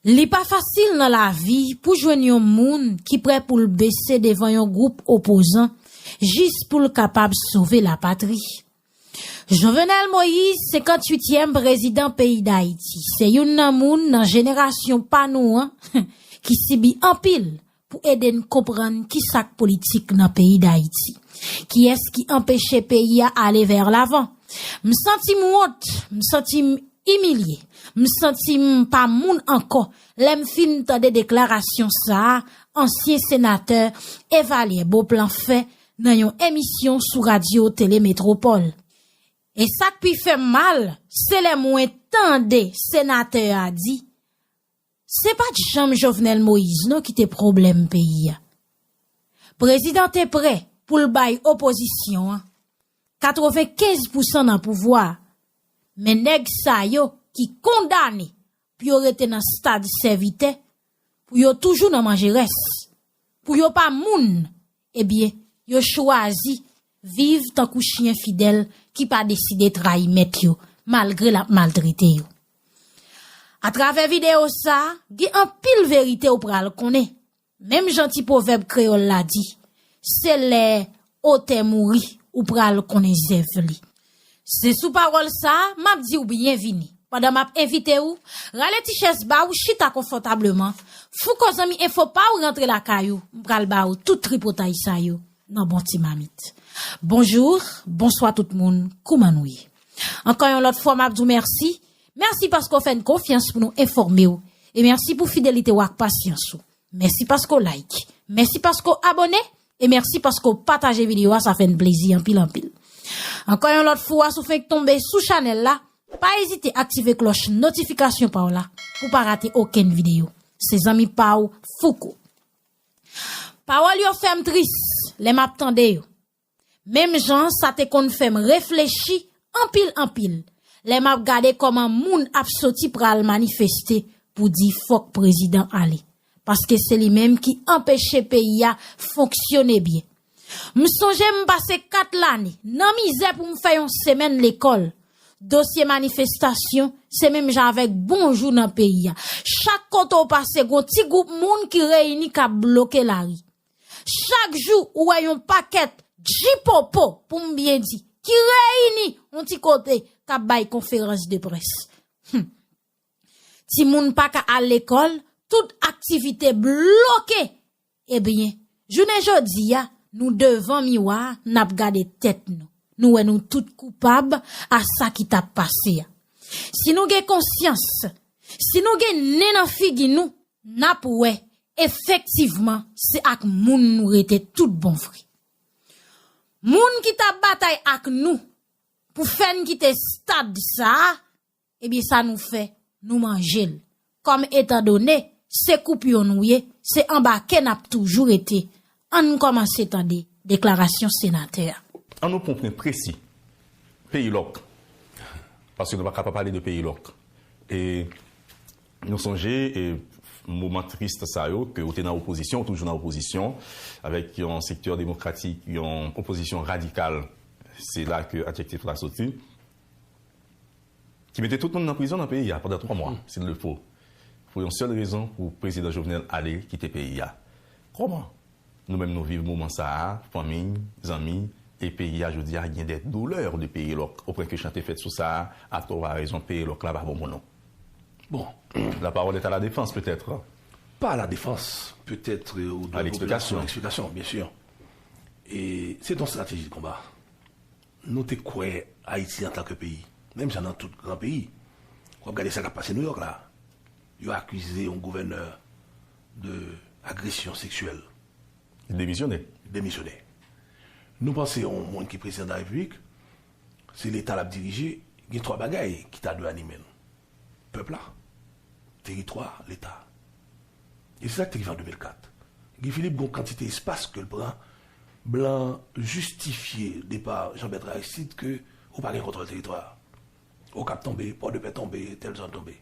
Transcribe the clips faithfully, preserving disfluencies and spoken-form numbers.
Li pa fasil nan lavi pou jwenn yon moun ki prè pou l bese devan yon gwoup opozan jis pou l kapab sove lapatri. Jovenel Moïse, senkantuityèm prezidan peyi Dayiti, se youn nan moun nan jenerasyon pa nou an ki sibi anpil pou ede n konprann ki sa k politik nan peyi Dayiti. Kiyès ki anpeche peyi a ale vè lavan? M santi m wont, m santi m imilye, m santi m pa moun ankò lè m fin tande deklarasyon sa a ansyen senatè Evalye Beauplan fè nan yon emisyon sou radyo Tele Metropole. E sa k pi fè m mal, se lè mwen tande senatè a di, se pa t janm Jovenel Moïse non ki te pwoblèm peyi a. Prezidan te prè pou l bay opozisyon an katrevenkenz pousan nan pouvwa a, men nèg sa yo ki kondane pou yo rete nan stad sèvitè, pou yo toujou nan manjerès, pou yo pa moun, ebyen, yo chwazi viv tankou chyen fidèl ki pa deside trayi mèt yo, malgre l ap maltrete yo. Atravè videyo sa a, gen anpil verite ou pral konnen. Menm jan ti pwovèb kreyòl la di, se lè otè mouri ou pral konnen zèv li. Se sou pawòl sa a, m ap di w byenvini. Pandan m ap envite w, rale ti chèz ba w, chita konfòtableman. Fouko zanmi enfo pa w rantre lakay ou, m pral ba w tout tripotay sa yo nan bon ti mamit. Bonjou, bonswa tout moun, kouman nou ye? Ankò yon lòt fwa, m ap di w mèsi. Mèsi paske w fè n konfyans pou nou enfòme w. E mèsi pou fidelite w ak pasyans ou. Mèsi paske w like. Mèsi paske w abòne. E mèsi paske w pataje videyo a, sa fè n plezi anpil anpil. Ankò yon lòt fwa, si w fenk tonbe sou chanèl la, pa ezite aktive klòch notifikasyon pa w la pou w pa rate okenn videyo. Se zanmi pa w, Fouko. Pawòl yo fè m tris lè m ap tande yo. Menm jan sa te konn fè m reflechi anpil anpil lè m ap gade kòman moun ap soti pral manifeste pou di fòk prezidan ale, paske se li menm ki anpeche peyi a fonksyone byen. M sonje m pase kat lane nan mizè pou m fè yon semèn lekòl. Dosye manifestasyon, se menm jan avèk bonjou nan peyi a. Chak kote w pase, gon ti gwoup moun ki reyini k ap bloke lari. Chak jou, ou wè yon pakèt djipopo, pou m byen di, ki reyini yon ti kote k ap bay konferans de près. Hum. Timoun pa ka al lekòl, tout aktivite bloke. Ebyen, jounen jodi a, nou devan miwa a, n ap gade tèt nou. Nou wè nou tout koupab a sa ki t ap pase a. Si nou gen konsyans, si nou gen nen nan figi nou, n ap wè, efektivman, se ak moun nou rete tout bon vre. Moun ki t ap batay ak nou pou fè n kite stad sa a, ebyen, sa nou fè, nou manje l. Kòm etandone se koupyon nou ye, se anba kè n ap toujou rete. Ann kòmanse tande deklarasyon senatè a. Ann nou pran yon pwen presi. Peyi lòk. Paske nou pa ka pa pale de peyi lòk. E nou sonje, e, moman tris sa yo, ke ou te nan opozisyon, ou toujou nan opozisyon, avèk yon sektè demokratik, yon opozisyon radikal. Se la ke adjektif la soti. Ki mete tout moun nan prizon nan peyi a pandan twa mwa, s'il le faut, pou yon sèl rezon, pou prezidan Jovenel ale kite peyi a. Kòman nou menm nou viv moman sa a, fanmi, zanmi, e peyi a jodi a gen de doulè de peyi lòk, au point que chante fèt sou sa a, à tort ou à raison, peyi lòk la pa bon pou nou? Bon. La parole est à la défense, peut-être. Pas à la défense, peut-être, euh, ou À l'explication. À l'explication, bien sûr. E se yon strateji de konba. Nou te kwè Ayiti antanke peyi, menm jan nan tout gran peyi. W ap gade sa k ap pase Nouyòk la. Yo akize yon gouvènè de agresyon seksyèl. Demisyone. Demisyone. Nou panse yon moun ki prezidan de la repiblik, se leta l ap dirije, gen twa bagay ki ta dwe anime l. Pèp la, teritwa, leta. E se sa k te rive an de mil kat. Guy Philippe gen yon kantite espas ke l pran, blan jistifye depa Jean Bertrand Aristide ke ou pa gen kontwòl teritwa a. Okap tonbe, Pòdepè tonbe, tèl zòn tonbe.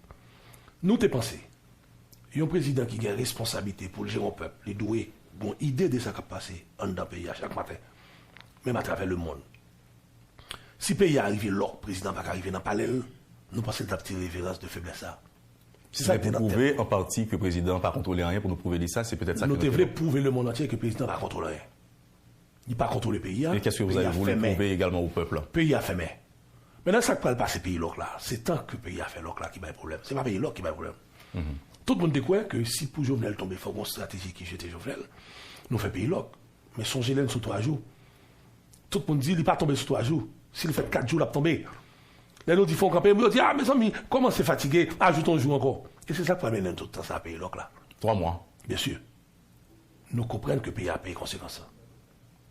Nou te panse, yon prezidan ki gen responsablite pou l jere yon pèp, li dwe gen yon ide de sa k ap pase anndan peyi a chak maten, menm atravè lemonn. Si peyi a rive lòk, prezidan pa ka rive nan palè l, nou panse l t ap tire reverans de feblès sa. Se sa ki te nan tèt mwen. Prouve an pati ke prezidan pa kontwole anyen, pou nou pwouve li sa, se petèt sa ke nou te vle. Nou te vle pwouve lemonn antye ke prezidan pa kontwole anyen. Li pa kontwole peyi a. Et qu'est-ce que vous avez voulu prouver également au peuple? Peyi a fèmen. Mentnan, sa k pral pase peyi lòk la, se tan ke peyi a fè lòk la ki bay pwoblèm. Se pa peyi lòk ki bay pwoblèm. Tout moun te kwè ke si pou Jovenel tonbe, fòk gon estrateji ki jete Jovenel, nou fè peyi lòk. Men sonje lè n sou twa jou. Tout moun di li pa tonbe sou twa jou. Si l fèt kat jou, l ap tonbe. Lè nou di fò w kanpe, yo di, a, mezanmi, kòmanse fatige, ajoute yon jou ankò. E se sa k pral mennen n tout tan sa a peyi lòk la. Twa mwa. Byen si. Nou konprann ke peyi a peye konsekans lan.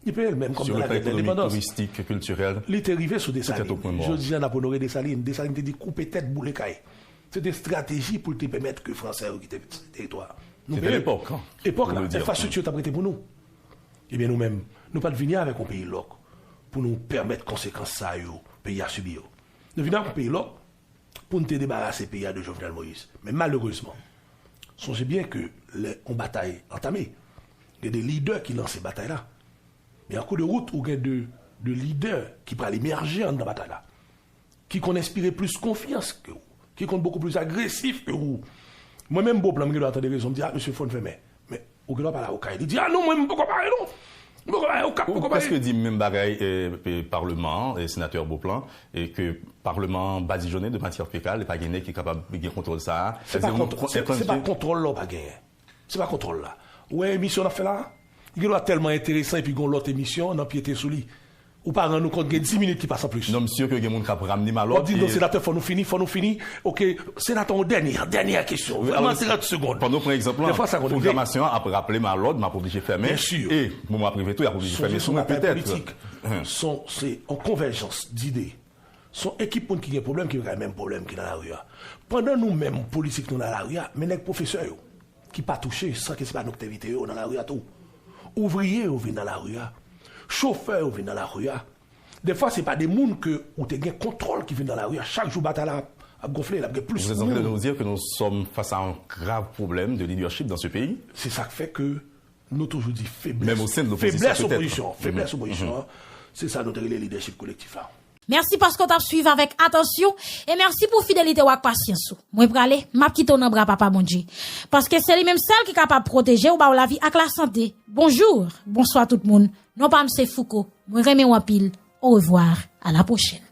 Li peye l menm kòm nan lagè de lendepandans. Li te rive sou Desalin. Jodi a n ap onore Desalin. Desalin te di koupe tèt, boule kay. Se te estrateji pou l te pèmèt ke Fransè yo kite teritwa a. Nou peye l. Epòk la, enfrastrikti yo t ap rete pou nou. Ebyen nou menm, nou pa t vini avèk yon peyi lòk pou nou pèmèt konsekans sa yo peyi a sibi yo. Nou vini avèk yon peyi lòk pou n te debarase peyi a de Jovenel Moïse. Men malerezman, sonje byen ke lè yon batay antame, gen de lidè ki lanse batay la. Men an kou de wout, ou gen de, de lidè ki pral emèje anndan batay la, ki konn enspire plis konfyans ke w, ki konn bokou plis agresif ke w. Mwen menm, Beauplan, m gen dwa tande rezon, m di, a, mesye, fò n fèmen. Men, ou gen dwa pale a okay. Li di, a non, mwen, m poko pare non. M poko pare, okap poko pare. Ou prèske di menm bagay, e, e, Palman an, e, Senatè Beauplan, e ke Palman an badijonnen de matyè fekal, e pa gen nèg ki kapab gen kontwòl sa a. Se pa kontwòl la w pa genyen. Se pa kontwòl la. Ou wè emisyon n ap fè la a? Li gen dwa tèlman enteresan epi gen yon lòt emisyon nan pyete sou li. Ou pa rann ou kont gen dis minit ki pase an plis. Non, m si ke gen moun k ap ramne m a lòd. W ap di, non, senatè, fò nou fini, fò nou fini. Oke, senatè, yon dènyè, dènyè kesyon. Vrèman, trant segonn. Pandan w pran egzanp lan, pwogramasyon an ap raple m a lòd, m ap oblije fèmen. E moman ap rive tou, y ap oblije fèmen sou mwen petèt. Se yon konvèjans dide. Se yon ekip moun ki gen pwoblèm ki pa gen menm pwoblèm ki nan lari a. Pandan nou menm, politik nou nan lari a, men nèg pwofesè yo ki pa touche san ke se pa nou ki te envite yo nan lari a tou. Ouvriye yo vin nan lari a. Chofè yo vin nan lari a. Dèfwa, se pa de moun ke ou te gen kontwòl ki vin nan lari a. Chak jou batay la ap, ap gonfle, l ap gen plis moun. Vous êtes en train de nous dire que nous sommes face à un grave problème de leadership dans ce pays? Se sa k fè ke nou toujou di feblès. Menm o sen de lopozisyon, petèt. Feblès opozisyon an, feblès opozisyon an, se sa nou te rele lidèchip kolektif la. Mèsi paske w t ap swiv avèk atansyon e mèsi pou fidelite w ak pasyans ou. Mwen prale, m ap kite w nan bra Papa Bondye. Paske se li menm sèl ki kapab pwoteje w, ba w lavi ak lasante. Bonjou, bonswa tout moun. Non pa m se Fouco. Mwen renmen w anpil. Orevwa, a la pwochèn.